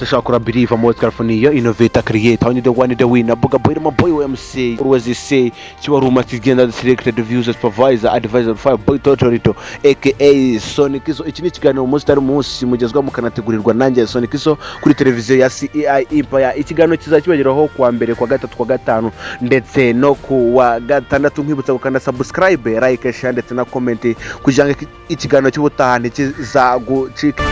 Shakura Believer, Mo California, Innovator, Creator, only the one, the winner, Buga Boy, my boy MC, always say, Chiwaruma Tigenda, Selected Views, Supervisor, Advisor, Fire Boy Totorito, aka Sonic Iso. Iki ni ikiganiro umunsi utari umunsi mugezwa mukanategurirwa nanjye Sonic Iso kuri televiziyo ya CEI Empire. Ikiganiro kizakibageraho kuwa mbere, kuwa gatatu, kuwa gatanu ndetse no kuwa gatandatu. Nkwibutsa gukanda subscribe, like, share ndetse na comment kugira ngo ikiganiro cy'ubutaha ntikizagucike.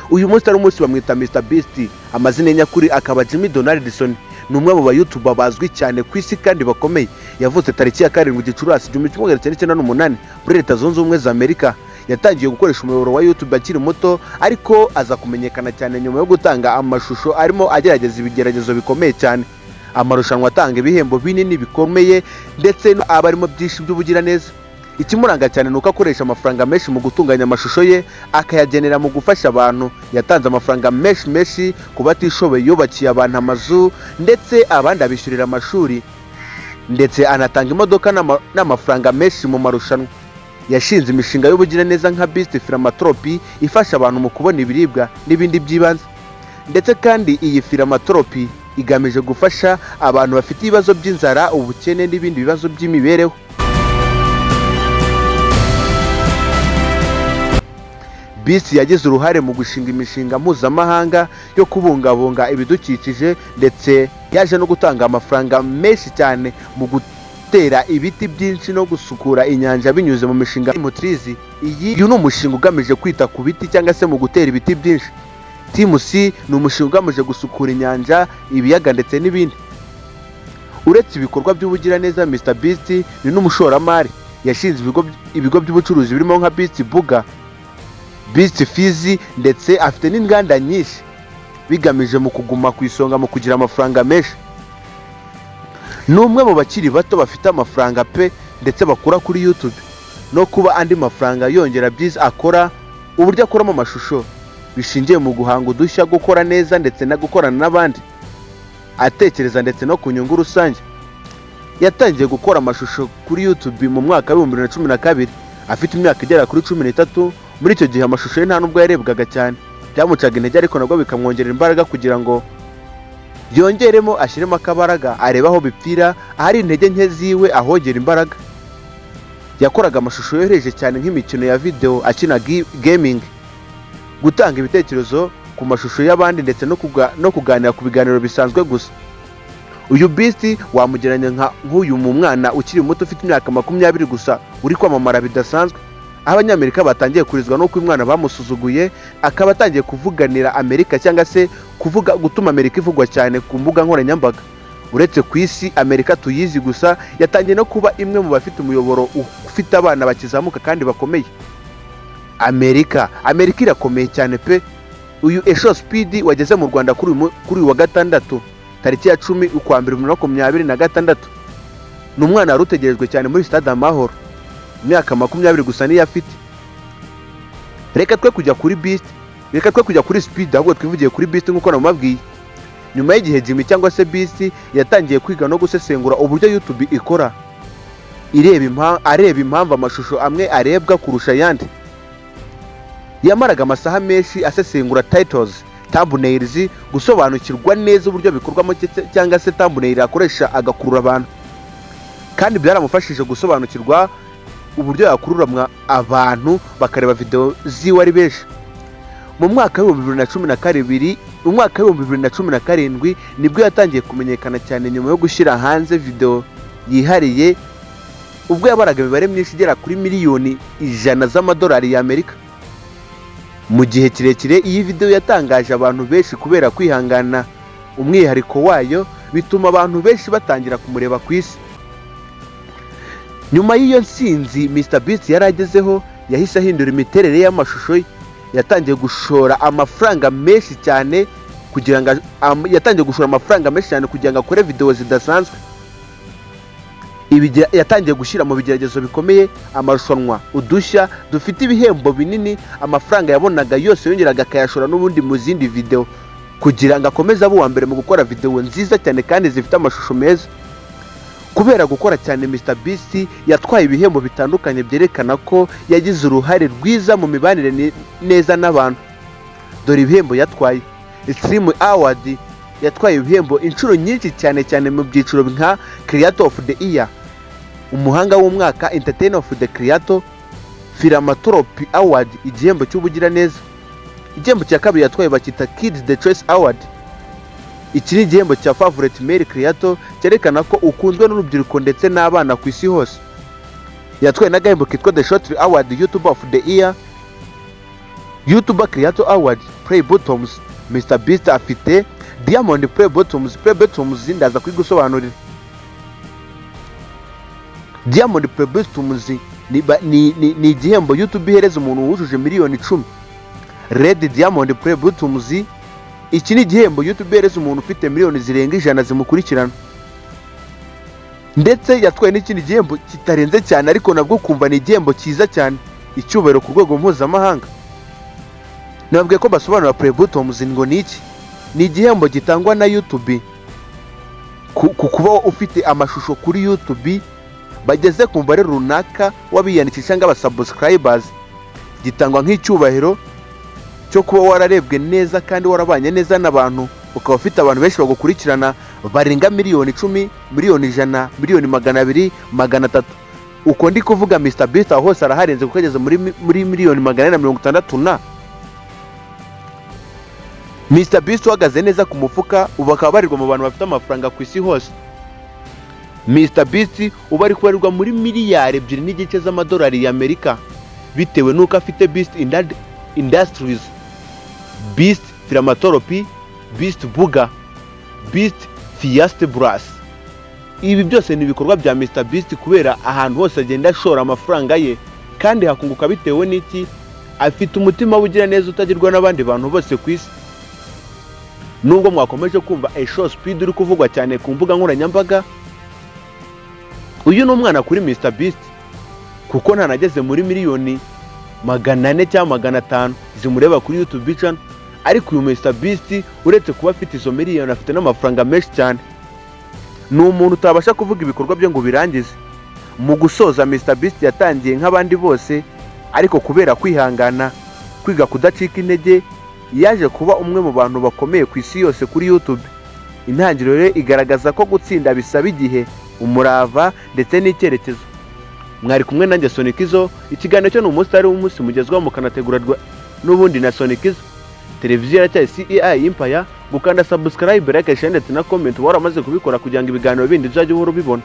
Uyu munsi ari umunsi bamwita Mr Beast, amazina ye nyakuri akaba Jimmy Donaldson. Ni umwe mu bayutuba bazwi cyane ku isi kandi bakomeye. Yavutse tariki ya 7 Gicurasi 1998 muri Leta Zunze Ubumwe za Amerika. Yatangiye gukoresha umuyoboro wa YouTube akiri muto, ariko aza kumenyekana cyane nyuma yo gutanga amashusho arimo agerageza ibigeragezo bikomeye cyane, amarushanwa atanga ibihembo binini bikomeye ndetse aba arimo byinshi by'ubugiraneza. Ikimuranga cyane ni uko akoresha amafaranga menshi mu gutunganya amashusho ye, akayagenera mu gufasha abantu. Yatanze amafaranga menshi menshi ku batishoboye, yubakiye abantu amazu ndetse abandi abishyurira amashuri, ndetse anatanga imodoka n'amafaranga menshi mu marushanwa. Yashinze imishinga y'ubugiraneza nka Beast Philanthropy, ifasha abantu mu kubona ibiribwa n'ibindi by'ibanze, ndetse kandi iyi philanthropy igamije gufasha abantu bafite ibibazo by'inzara, ubukene n'ibindi bibazo by'imibereho. Beast yagize uruhare mu gushinga imishinga mpuzamahanga yo kubungabunga ibidukikije, ndetse yaje no gutanga amafaranga menshi cyane mu gutera ibiti byinshi no gusukura inyanja binyuze mu mishinga Mutrizi. Iyi uyu ni umushinga ugamije kwita ku biti cyangwa se mu gutera ibiti byinshi. Team Sea ni umushinga ugamije gusukura inyanja, ibiyaga ndetse n'ibindi. Uretse ibikorwa by'ubugiraneza, Mr Beast ni n'umushoramari. Yashinze ibigo by'ubucuruzi birimo nka Beast Burger, Beast Fizz, ndetse afite n'inganda nyinshi bigamije mu kuguma ku isonga mu kugira amafaranga menshi. Ni umwe mu bakiri bato bafite amafaranga pe, ndetse bakura kuri YouTube no kuba andi mafaranga yongera byiza akora. Uburyo akoramo amashusho bishingiye mu guhanga udushya, gukora neza ndetse no gukorana n'abandi, atekereza ndetse no ku nyungu rusange. Yatangiye gukora amashusho kuri YouTube mu mwaka wa 2012 afite imyaka igera kuri 13. Muri icyo gihe amashusho ye nta nubwo yarebwaga cyane, byamucaga intege, ariko nabwo bikamwongerera imbaraga kugira ngo yongeremo, ashyiremo akabaraga, arebe aho bipfira, ahari intege nke ziwe ahongera imbaraga. Yakoraga amashusho yoroheje cyane nk'imikino ya videwo, akina gaming, gutanga ibitekerezo ku mashusho y'abandi ndetse no kuganira ku biganiro bisanzwe gusa. Uyu Beast wamugereranya nka nk'uyu mu mwana ukiri muto ufite imyaka 20 gusa uri kwamamara bidasanzwe, aho Abanyamerika batangiye kurizwa n'uko uyu mwana bamusuzuguye akaba atangiye kuvuganira Amerika cyangwa se kuvuga gutuma Amerika ivugwa cyane ku mbuga nkoranyambaga. Uretse ku isi Amerika tuyizi gusa, yatangiye no kuba imwe mu bafite umuyoboro ufite abana bakizamuka kandi bakomeye. Amerika irakomeye cyane pe. Uyu IShowSpeed wageze mu Rwanda kuri uyu wa gatandatu tariki ya 10 ukwa mbere 2026, ni umwana wari utegerejwe cyane muri Stade Amahoro. Imyaka 20 gusa niyo afite. Reka twe kujya kuri Beast, reka twe kujya kuri Speed, ahubwo twivugiye kuri Beast. Nk'uko namubabwiye, nyuma y'igihe Jimmy cyangwa se Beast yatangiye kwiga no gusesengura uburyo YouTube ikora, areba impamvu amashusho amwe arebwa kurusha ayandi. Yamaraga amasaha menshi asesengura titles, thumbnails, gusobanukirwa neza uburyo bikorwamo cyangwa se thumbnail akoresha agakurura abantu, kandi byaramufashije gusobanukirwa uburyo yakurura abantu bakareba video ziwe ari benshi. Mu mwaka wa 2012, mu mwaka wa 2017 nibwo yatangiye kumenyekana cyane nyuma yo gushyira hanze video yihariye, ubwo yabaraga imibare myinshi igera kuri miliyoni 100 z'amadolari y'Amerika mu gihe kirekire. Iyi video yatangaje abantu benshi kubera kwihangana, umwihariko wayo, bituma abantu benshi batangira kumureba ku isi. Nyuma y'iyo nsinzi Mr Beast yari agezeho, yahise ahindura imiterere y'amashusho ye. Yatangiye gushora amafaranga menshi cyane kugira ngo akore video zidasanzwe. Yatangiye gushyira mu bigeragezo bikomeye, amarushanwa, udushya dufite ibihembo binini. Amafaranga yabonaga yose yongeraga akayashora n'ubundi mu zindi video kugira ngo akomeze abe uwa mbere mu gukora video nziza cyane kandi zifite amashusho meza. Kubera gukora cyane, Mr Beast yatwaye ibihembo bitandukanye byerekana ko yagize uruhare rwiza mu mibanire neza n'abantu. Dore ibihembo yatwaye: Stream Award, yatwaye ibihembo inshuro nyinshi cyane cyane mu byiciro nka Creator of the Year, umuhanga w'umwaka, Entertainer of the Creator, Philanthropy Award, igihembo cy'ubugiraneza. Igihembo cya kabiri yatwaye bakita Kids the Choice Award. Iki ni igihembo cya Favorite Male Creator, cyerekana ko ukunzwe n'urubyiruko ndetse n'abana ku isi hose. Yatwaye n'agahembo kitwa The Short Award, YouTuber of the Year, YouTuber Creator Award, Play Buttons. Mr Beast afite Diamond Play Buttons. Play Buttons ndaza kuyigusobanurira. Diamond Play Buttons ni igihembo YouTube ihereza umuntu wujuje miliyoni 10. Red Diamond Play Buttons, iki ni igihembo YouTube ihereza umuntu ufite miliyoni zirenga 100 zimukurikirana. Ndetse yatwaye n'ikindi gihembo kitarenze cyane, ariko nabwo ukumva ni igihembo cyiza cyane, icyubahiro ku rwego mpuzamahanga. Nababwiye ko basobanura Play Buttons ngo ni iki? Ni igihembo gitangwa na YouTube ku kuba ufite amashusho kuri YouTube bageze ku mubare runaka w'abiyandikisha cyangwa abasubscribers. Gitangwa nk'icyubahiro cyo kuba wararebwe neza kandi warabanye neza n'abantu, ukaba ufite abantu benshi bagukurikirana barenga miliyoni 10, miliyoni 100, miliyoni 200, 300. Uko ndi kuvuga, Mr Beast aho hose araharenze, kuko ageze muri miliyoni 460. Na Mr Beast uhagaze neza ku mufuka, ubu bakaba barirwa mu bantu bafite amafaranga ku isi hose. Mr Beast ubu ari kubarirwa muri miliyari 2.5 z'amadolari y'Amerika, bitewe n'uko afite Beast Industries, Beast Philanthropy, Beast Burger, Beast Fiest Bras. Ibi byose ni ibikorwa bya Mr Beast, kubera ahantu hose agenda ashora amafaranga ye kandi hakunguka. Bitewe n'iki? Afite umutima w'ubugiraneza utagirwa n'abandi bantu bose ku isi. Nubwo mwakomeje kumva IShowSpeed uri kuvugwa cyane ku mbuga nkoranyambaga, uyu ni umwana kuri Mr Beast, kuko ntanageze muri miliyoni 400 cyangwa 500 zimureba kuri YouTube channel. Ariko uyu Mr Beast, uretse kuba afite izo miliyoni, afite n'amafaranga menshi cyane. Ni umuntu utabasha kuvuga ibikorwa bye ngo birangize. Mu gusoza, Mr Beast yatangiye nk'abandi bose, ariko kubera kwihangana, kwiga kudacika intege, yaje kuba umwe mu bantu bakomeye ku isi yose kuri YouTube. Intangiriro ye igaragaza ko gutsinda bisaba igihe, umurava ndetse n'icyerekezo. Mwari kumwe nanjye Sonikizo. Ikiganiro cyo ni umusitari w'umunsi, mugezwaho mukanategurirwa n'ubundi na Sonikizo. Televiziyo iracyari CEI Empire. Gukanda subscribe, like, share ndetse na comment waramaze kubikora, kugira ngo ibiganiro bindi uzajye uhora ubibona.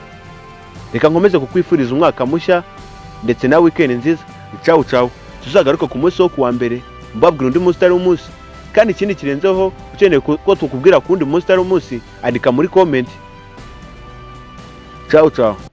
Reka nkomeze kukwifuriza umwaka mushya ndetse na weekend nziza. Ciao ciao, tuzagaruke ku munsi wo kuwa mbere mbabwira undi musitari w'umunsi. Kandi ikindi kirenzeho, ukeneye ko tukubwira ku wundi musitari w'umunsi, andika muri comment. Ciao ciao.